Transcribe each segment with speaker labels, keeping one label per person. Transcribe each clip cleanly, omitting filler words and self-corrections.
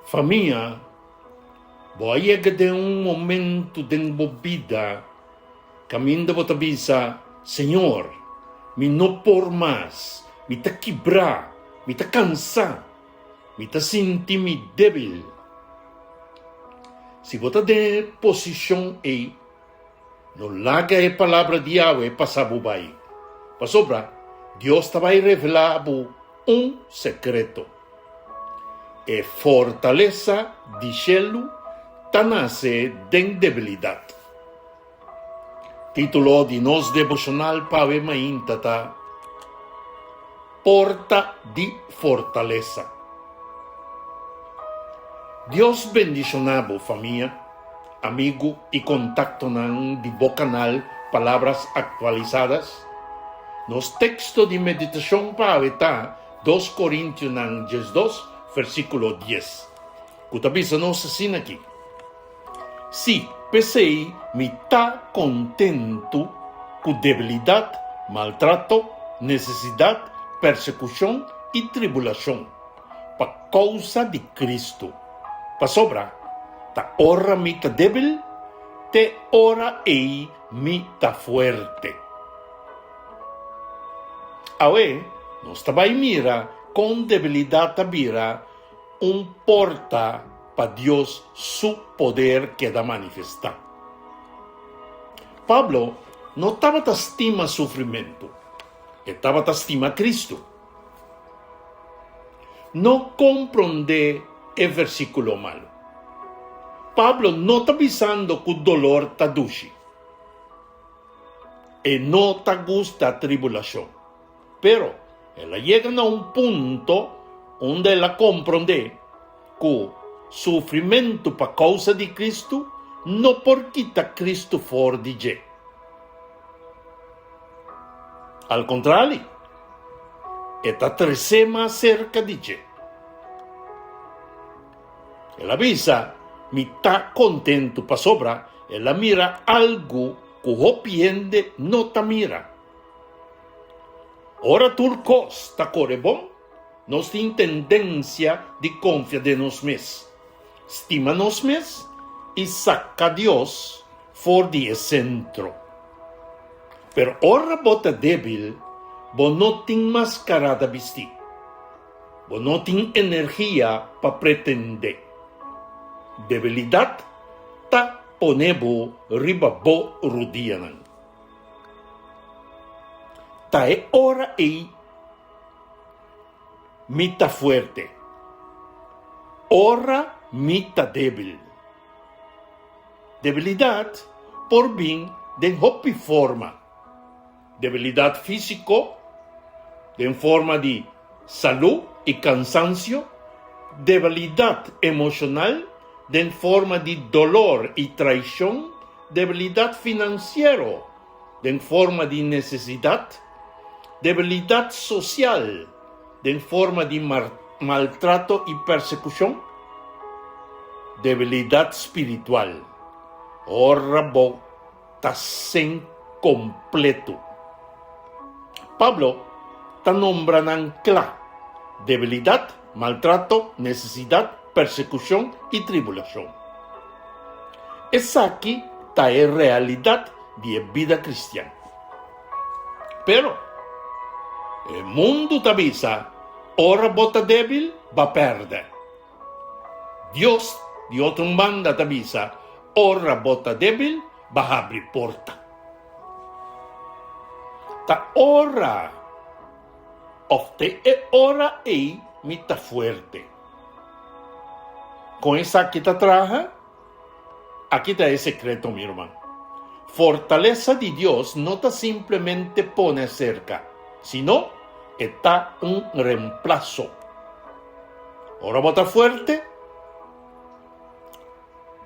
Speaker 1: Famia, bo a yega den un momento den bo bida kaminda bo ta bisa, Señor, mi no por mas, mi ta kibrá, mi ta kansá, mi ta sinti mi débil. Si bo ta den e posishon ei, No laga e palabra di Yahweh pasa bo bai, pasobra Dios ta bai revelá bo un sekreto. E fortalesa di shelu ta nase den debilidat. Título di nos deboshonal pa awe mainta ta, Porta di Fortalesa. Dios bendishoná bo famia, amigu i kontaktonan di bo kanal Palabras Actualizadas. Nos teksto di meditashon pa awe ta Dos Korintionan 12 versíkulo 10, ku ta bisa nos asin'aki, Sí, p'esei mi ta kontentu ku debilidat, maltrato, nesesidat, persekushon i tribulashon, pa kousa di Kristu. Pasobra ta ora mi ta débil, te ora ei mi ta fuerte. Awe nos ta bai mira kon debilidat ta bira un porta pa Dios su poder keda manifestá. Pablo no tabata stima sufrimentu, e tabata stima Kristu. No komprondé e versíkulo malu. Pablo no ta bisando ku dolor ta dushi. E no ta gusta tribulashon. Pero el a yega na un punto unda el a komprondé ku sufrimentu pa kousa di Kristu no por kita Kristu for di dje. Al kontrali, e ta tresé mas serka di dje. El a bisa, Mi ta kontentu pasobra el a mira algu ku hopi hende no ta mira. Ora tur kos ta kore bon, nos tin tendensia di konfia den nos mes, stima nos mes i saka Dios for di e sentro. Pero ora bo ta débil, bo no tin maskarada bistí. Bo no tin energia pa pretendé. Debilidat ta pone bo riba bo rudianan. Ta e ora ei mi ta fuerte, ora mi ta débil. Debilidat por bin den hopi forma. Debilidat físiko den forma di salú i kansansio, debilidat emoshonal den forma di dolor i traishon, debilidat finansiero den forma di nesesidat, debilidat sosial den forma di maltrato i persekushon, debilidat spiritual ora bo ta sen kompleto. Pablo ta nombra nan kla, debilidat, maltrato, nesesidat, persekushon i tribulashon. Esaki ta e realidat di e bida kristian. Pero, e mundu ta bisa, ora bo ta débil, bo a pèrdè. Dios, di otro un banda, ta bisa, ora bo ta débil, bo a habri porta. Ta ora, òf te e ora ei mi ta fuerte. Kon esaki ta traha? Aki ta e sekreto, mi ruman. Fortalesa di Dios no ta simplemente pone aserka, sino e ta un remplaso. Ora bo ta fuerte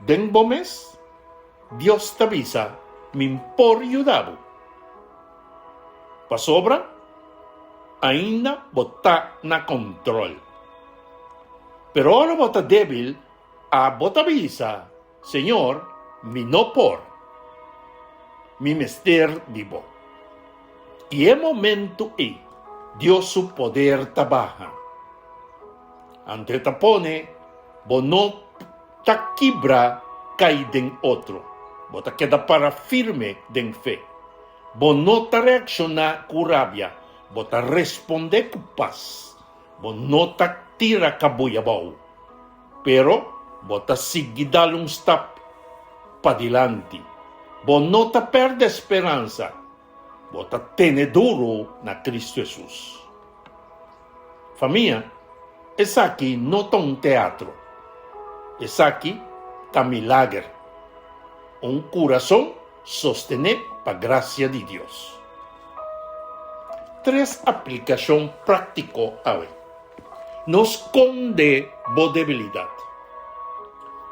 Speaker 1: den bo mes, Dios ta bisa, Mi por yuda bo. Pasobra ainda bo ta na kontrol. Pero ora bo ta débil, Abo ta bisa, Señor, mi no por. Mi mester di bo. I e momentu ei, Dios su poder ta baha. Anto e ta pone. Bo no ta kibra kai den otro. Bo ta keda para firme den fe. Bo no ta reakshoná ku rabia, bo ta respondé ku pas. Bo no ta tira kabuy abou, pero bo ta sigui dal un stap padilanti. Bo no ta pèrdè speransa, bo ta tene duru na Kristu Hesus. Famia, esaki no ta un teatro. Esaki ta milager. Un kurason sostené pa grasia di Dios. Tres aplikashon práktiko awe. No skonde bo debilidat.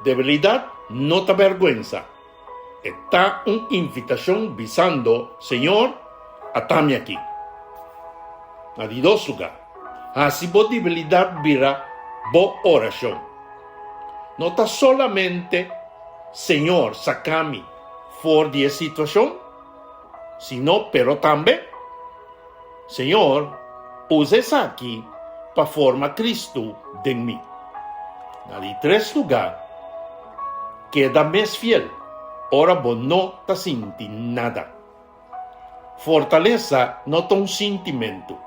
Speaker 1: Debilidat no ta bèrgwensa. E ta un invitashon bisando, Señor, ata mi aki. Na di dos lugá, hasi bo debilidat bira bo orashon. No ta solamente, Señor, saka mi for di e situashon, sino pero tambe, Señor, usa esaki pa forma Cristo den mi. Na di tres lugá, keda mes fiel ora bo no ta sinti nada. Fortalesa no ta un sintimentu,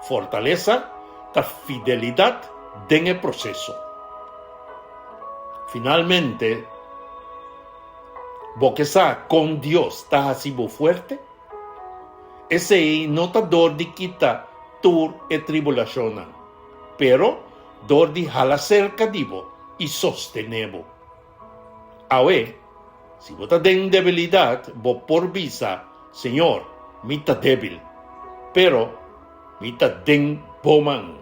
Speaker 1: fortalesa ta fidelidat den e proseso. Finalmente, bo ke sa kon Dios ta hasi bo fuerte? Esei no ta dor di kita tur e tribulashonnan, pero dor di hala serka di bo i sostené bo. Awe, si bo ta den debilidat, bo por bisa, Señor, mi ta débil, pero mi ta den bo man.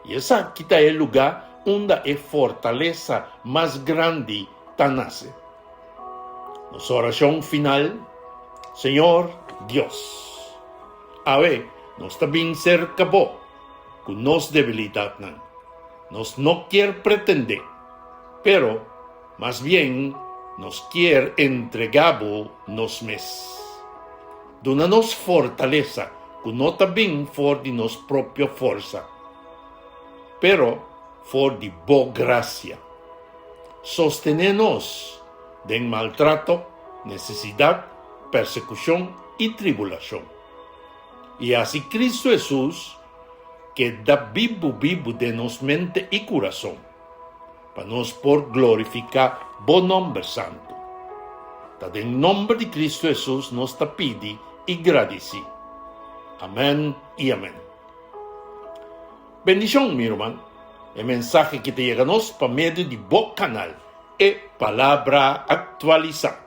Speaker 1: I esaki ta e lugá unda e fortalesa mas grandi ta nase. Nos orashon final, Señor Dios, awe nos ta bin serka Bo ku nos debilidatnan. Nos no kier pretendé, pero mas bien nos kier entregá Bo nos mes. Duna nos fortalesa ku no ta bin for di nos propio forsa, pero for di Bo grasia. Sostené nos den maltrato, nesesidat, persekushon i tribulashon. I hasi Kristu Hesus keda bibu bibu den nos mente i kurason, pa nos por glorifiká Bo nòmber santu. Ta den nòmber di Kristu Hesus nos ta pidi i gradisí. Amèn i amèn. Bendishon, mi ruman. E mensahe ki ta yega nos pa medio di bo kanal, E Palabra Aktualisá.